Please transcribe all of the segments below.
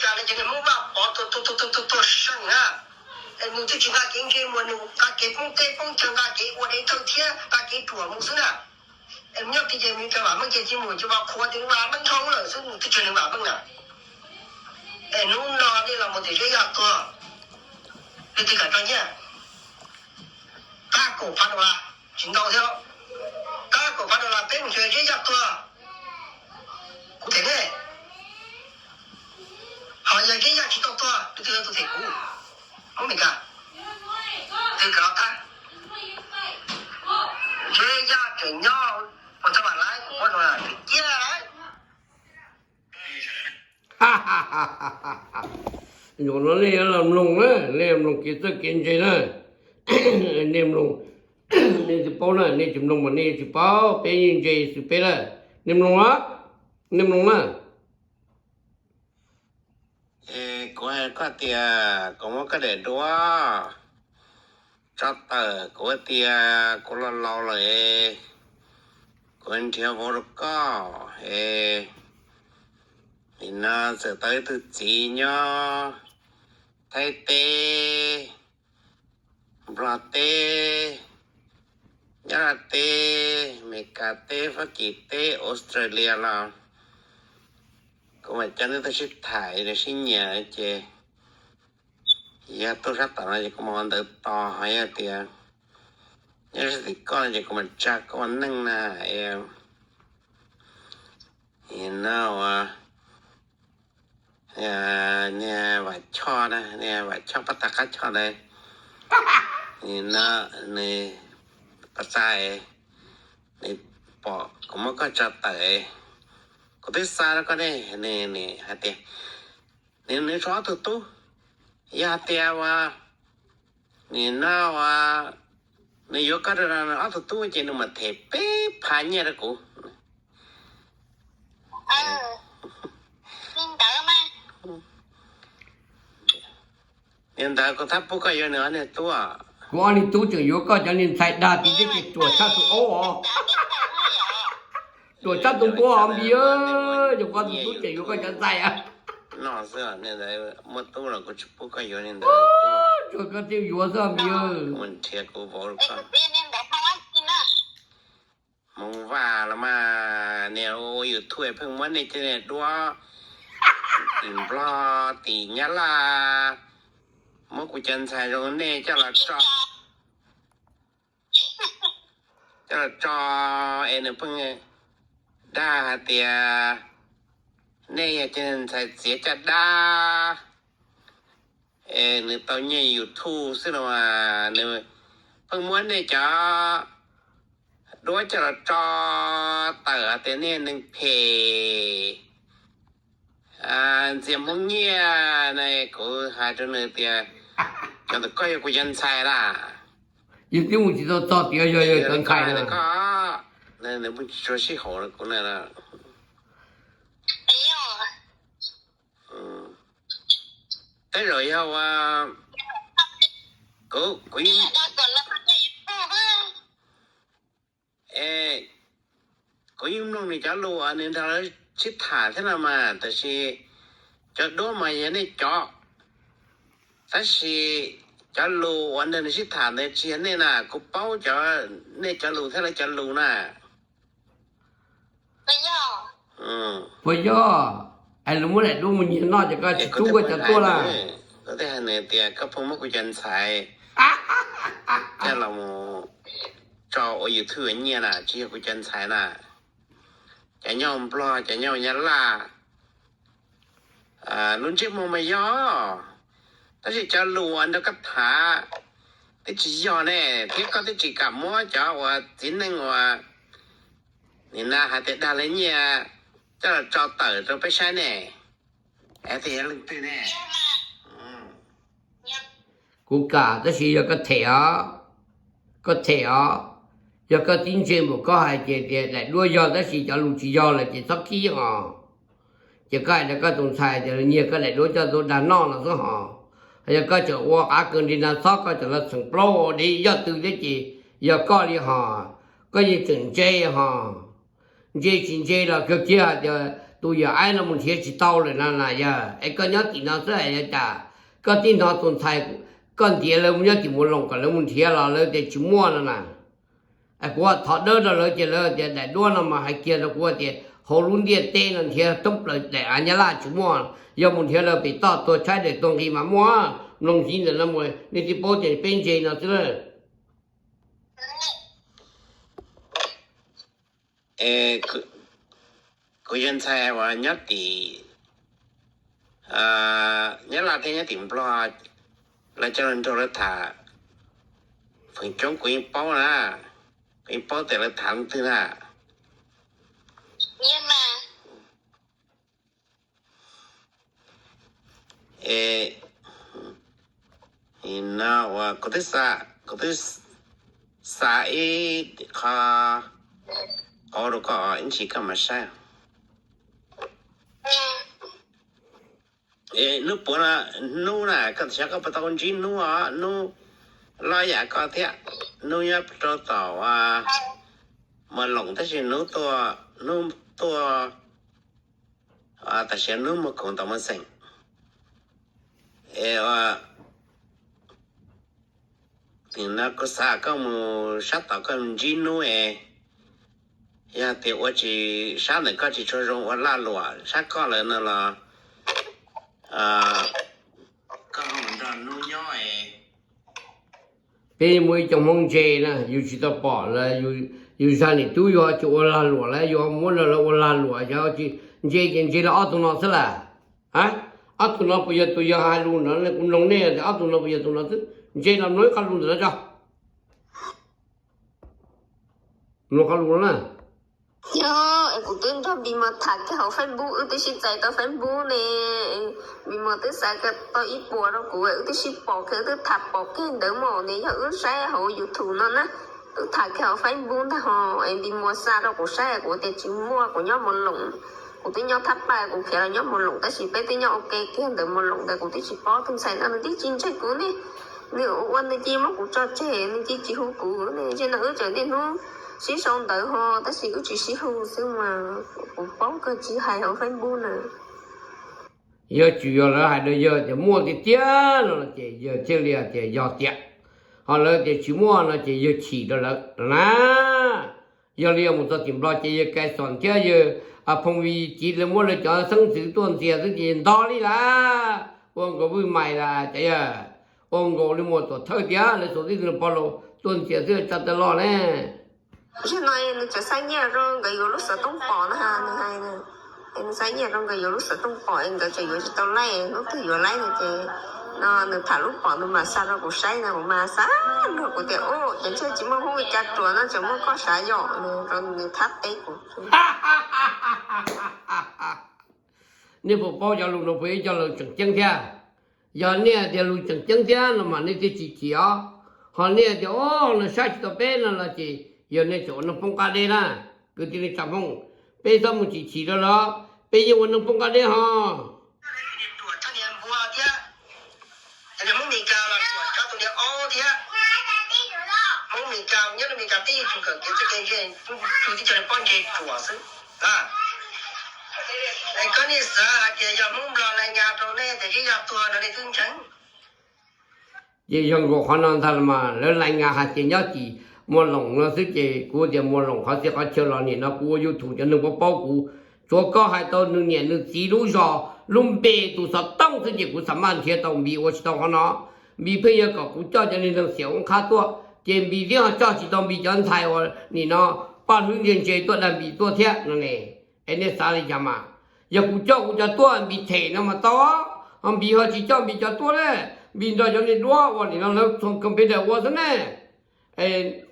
Cas no ces nws muab Vaj Pov tua tua tua tua tua seej na. Es nws twb tsis nqa kev ntse mus, nws nqa kev poob teb poob chaw, nqa kev ua dev thawj thiab nqa kev ruam mus xwb na. Es nws nyob tid ces nws cov vam meej ces tsis mus, ces vam qhuav tias vam meej dhau lawm xwb, nws twb tsis nws vam meej na. Es hnub no nej los mus tias Zeb Yaj tuag, nej twb kam tso nyiaj qab kaum phav dollar, tsis ntau thiab, qab kaum phav dollar peb mus tias Zeb Yaj tuag, kuv them nej. Ho yog Zeb Yaj tsis tau tuag, leej twg yuav tuaj them kuv? Hmoob Meskas, twg kav tag? Zeb Yaj tseem nyob, ua txaj vam laiv kuv pob zoo na, cia. Zaum no nej yuav los mloog na, nej mloog kev txawj kev ntse na. Nej mloog, nej tsis paub na, nej tsis mloog mas nej tsis paub, peb yeej ntse xwm peb na. Nej mloog na, nej mloog na. Es kuv hais koj tias kuv muab koj daim duab tso tawm, kuv tias kuv los laus lawm, kuv nrhiav vauv rau koj es, nim no txawm tau ib tug txiv nyob Thaib teb, Nplog teb, Nyab Laj teb, Meskas teb, Fab Kis teb, Australia los kuv mam coj neb tuaj sib tham sib nyiam ces yog tuaj sab tom no ces kuv mam ua ntawv tos, ho yog tias nyob sab tim koj no ces kuv mam tsa koj ua neej na. No ua niag Vam Choj na, niag Vam Choj pab tag qab choj ntawd, nws pas txais, nws pom kuv muab koj tso tawm, kuv twb xa rau koj ne, nws hais tias nws, nws tshuav ob tug tub, yog hais tias uas nim no uas nws yuav koj rau ob tug tub ces nws mam them peb phav nyiaj rau kuv. Niag ntawd kuv thab pub koj yuav nws ob niag tub. Kuv ob niag tub tseem yuav koj cov niag ntxhais dag tim teb ces ruam tshaj tus aub os. Ruam tshaj tus npua os Npis, yog koj tus tub tseem yuav koj cov ntxhais. Noj xwb, niag ntawd muaj tub los kuv tsis pub koj yuav niag ntawd. Tsuas koj thiaj yuav xwb Npis. Mus nrhiav kuv vauv rau koj. Hmoov Vaj los mas, niag ua YouTube pheej muab nej cov niag duab tim Nplog tim Nyab Laj, muab kuv cov ntxhais zoo nej coj los tso, coj los tso es nws pheej dag hais tias nej yog cov ntxhais txiav caj dab, es nws tau nyiaj YouTube xwb no as, nws pheej muab nej cov duab coj los tso tawm hais tias nej neeg phem, ntxias Hmoob nyiaj na. Kuv hais rau nws tias cov ntawm koj yog kuv cov ntxhais lawm. Yus twb mus tsis tau txog tias yog yog cov ntxhais na. Nws pheej tsis tshua sib haum kuv na. Tej zaum yog ua, kuv, kuv, kuv yeej mloog nws cov lus uas nws nrog lawv sib tham thiab no mas, tab sis cov duab mas yog nej cov, tab sis cov lus uas nrog nws sib tham ntawd tsis yog nej na, kuv paub cov, nej cov lus thiab lawv cov lus na. Puas yog? Es lawv muab daim duab mus nyiag noj ces koj tsis rub koj cov tuaj lawm. Kuv thiaj hais nws tias koj pheej muab kuv cov ntxhais coj los mus tso ua YouTube nyiaj na, tsis yog kuv cov ntxhais na. Cov nyob Nplog, cov nyob Nyab Laj, lub ntsej muag mas yog, tab sis cov lus uas nrog koj tham twb tsis yog ne, thiab koj twb tsis kam muab cov uas txiv neej uas nim no hais tias dag lawv nyiaj coj los tso tawm rau peb saib ne. Leej twg ne? Kuv kam, tab sis yog koj them os, koj them os, yog koj tib ntse npaum koj hais ces tias daim duab yog tab sis cov lus tsis yog lawm ces txhob khib os. Ces koj hais rau koj tus ntxhais tias nyiag koj daim duab coj tuaj dag noj no xwb hos. Yog koj tseem ua qab kawg nti na txhob koj tseem los txheem plaub ua dev yoj twg thiab ces yog koj li hos. Koj yeej tseem ntse hos. Ntse tsis ntse los kawg kiag hais tias Tus yawm aib no mus nrhiav tsis tau lawm na na yog, es koj nyob tim no xwb es yuav cas? Koj tib hnov tus ntxhais koj ntiav lawv mus nyob tim Muas Loos kom lawv mus nrhiav los lawv tias tsis muaj no na. Kuv thov dawb rau lawv ces lawv tias daim duab no mas hais kiag rau kuv tias hauv lub ntiaj teb no nrhiav thoob plaws daim av Nyab Laj tsis muaj, yog mus nrhiav rau pem toj tuag tshaib daim tuag nqi mas muaj. Mloog ntxiv ntawm no mus nej twb paub tias peb ntse no xwb lawm. Kuv yog ntxhais uas nyob tim Nyab Laj thiab nyob tim Nplog, lawv coj los nrog lawv tham feem coob kuv yeej paub na, kuv yeej paub tias lawv tham leej twg na. No uas kuv twb xa, kuv twb xa ib qho qauv rau koj ib ntsis koj mam saib. Hnub puav no, hnub na koj xyov koj puas tau ntsib hnub os, hnub loj yam koj thiab, hnub nyob rau tom Muas Loos tab sis hnub tuaj, hnub tuaj tam sim hnub mus koom tom Muas Xeem. Kuv xav koj mus sab tom koj ntsib hnub es, yog tias ua tsis sab ntawm koj tsis tshua zoo ua lag luam sab koj lawm no los koj ho mus nrog hnub nyob es. Peb muaj ib co Hmoob ntse na, yus tsis tau pom lawv, yus zag niam tub yus ho tsis ua lag luam lawv, yus ho muab lawv ua lag luam, yog tsis ntse ces ntse rau ob tug no xwb las. Ob tug no puas yog tus yog hais lus ntawd, kuv mloog nej tias ob tug no puas yog tus no xwb, ntse los mloog ib qho lus ntawm no tso. Mloog qhov lus no na. Yog es kuv twb nrog Npis Mos tham kiag hauv Facebook, wb twb sib txais tau Facebook ne. Npis Mos twb xa kiag tau ib puas rau kuv, wb twb sib pom kiag, wb twb tham pom kiag ntawd mas ne, yog wb saib hauv YouTube no na. Wb tham kiag hauv Facebook ntag ho es Npis Mos xa rau kuv saib, kuv tias tsis muaj, kuv nyob Muas Loos. Kuv twb nyob Thab Paj, kuv khiav los nyob Muas Loos tab sis peb twb nyob ua ke kiag ntawd, Muas Loos ntawd kuv twb tsis paub, tus ntxhais no nws twb tsis ntseeg kuv ne. Nws ua nws cia muab kuv tso tseg, nws cia tsis hu kuv ne. Ces no wb tseem niaj hnub sib sau ntawv ho tab sis wb tsis sib hu xwb mas kuv paub kawg, tsis hais hauv Facebook na. Yog tsis yog lawv hais rau yawg tias muaj tiag tiag no ces yawg thiaj li tias yog tiag, ho lawv tias tsis muaj no ces yawg chim rau lawv na. Yog li yog mus txog tim Nplog ces yawg Kais Xom thiab yawg Phooj Vis Civ lawv muab lawv cov xeeb ntxwv tuaj ntxias xwb ces ntog li lawm, ua nkaus vwj mais lawm ces yog ua nkaus li muas tuam thawj tiag, lawv xuas tib tug pog laus tuaj ntxias xwb tsa taw loj ne. Zaum no nws tseem xa nyiaj rau nkawd yuav lub xov tooj pom na, nws hais, nws xa nyiaj rau nkawd yuav lub xov tooj pom, nkawd tseem yuav tsis tau laij, hnub twg yuav laij no ces no nws tham lub pom nws mam xa rau kuv saib no, kuv mas xav nrog kuv tias, o, ces ntshe tsis muaj Hmoob Meskas ruam no, tseem muaj koj sav yom no rau nws thab teb kuv. Nej puas paub cov lus no puas yog ib co lus tseem ceeb thiab? Yog nej tias lus tseem ceeb thiab no mas nej thiaj tsis chim os. Ho nej tias, o, lawv saib tsis tau peb no los ces yog nej tseem ua neeg poob qab deb na. Kwv tij neej tsa Hmoob, peb txhob mus chim chim rau lawv, peb yeej ua neeg poob qab deb ho. Hmoob Meskas los tsuam tsob tus niag ob thiab. Hmoob Meskas nyob rau Meskas tib tug kawm kev txoj kev ntse, tus tib co pob ntseg ruam xwb. Es koj nej xav hais tias yog Hmoob Nplog lais ngas rau nej tias Zeb Yaj tuag no nej twb ntseeg. Ces yog nkaus qhov no ntag mas lawv lais ngas hais tias nyob tim Muas Loos no xwb ces kuv tias Muas Loos qhov txhia qhov chaw los nim no kuv ua YouTube cov neeg paub paub kuv, tsuav koj hais tau nws niam nws txiv lub zos lub npe tus xov tooj xwb ces kuv xam maj nrhiav tau Npis ua tsis tau qhov no. Npis pheej yog kom kuv coj cov niag neeg xiam ua qhab tuaj ces Npis thiaj ho coj tsis tau Npis cov ntxhais uas nim no paj hlwb ntse ntse tuaj dag Npis tuaj thiab no ne. Es nej xav li cas mas? Yog kuv coj kuv cov tuaj Npis them no mas tau, ho Npis ho tsis coj Npis cov tuaj ne. Npis nrog cov niag duab uas nim no lawv txhua computer ua xwb ne.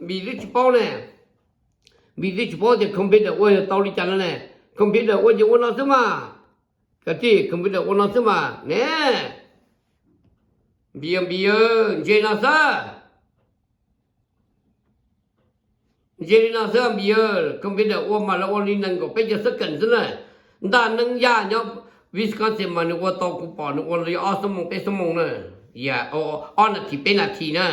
Npis twb tsis paub ne. Npis twb tsis paub tias computer ua yog tau li cas no ne. Computer ua ces ua no xwb mas. Kwv tij, computer ua no xwb mas ne. Npis, Npis, ntse no xwb. Ntse li no xwb Npis, computer ua mas lawv ua li nees nkaum peb caug second xwb na. Ntaj neeb yaj nyob Wisconsin mas nws ua tau, kuv pom nws ua li ob xuab moos peb xuab moos na. Ob nas this peb nas this na.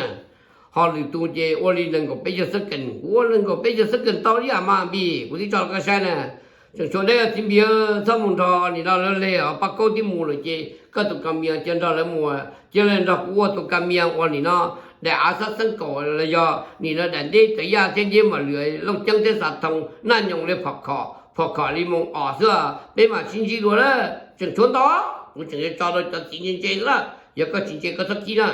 Ho lwm tus ces ua li nees nkaum peb caug second, kuv ua nees nkaum peb caug second tau li mas Npis, kuv twb tso koj saib na. Tseem tshuav deb txiv npis, txhob mus nrog nim no lawv le os, Paj Kaub twb mus lawm ces koj tus ka mias cia nrog lawv mus, cia li nrog kuv ua tus ka mias uas nim no daim av xab xeeb kaum los yog nim no daim nteb tawv yaj thiab nceb mam lwm, Looj Ceeb thiab Xav Thoo, Naj Nyoos li, Phom Khom li Moos Os xwb, peb mam sib ntsib dua na. Tseem tshuav ntau, kuv tseem yuav tso rau cov txiv ntse ntse na, yog koj tsis ntse koj txhob kib na.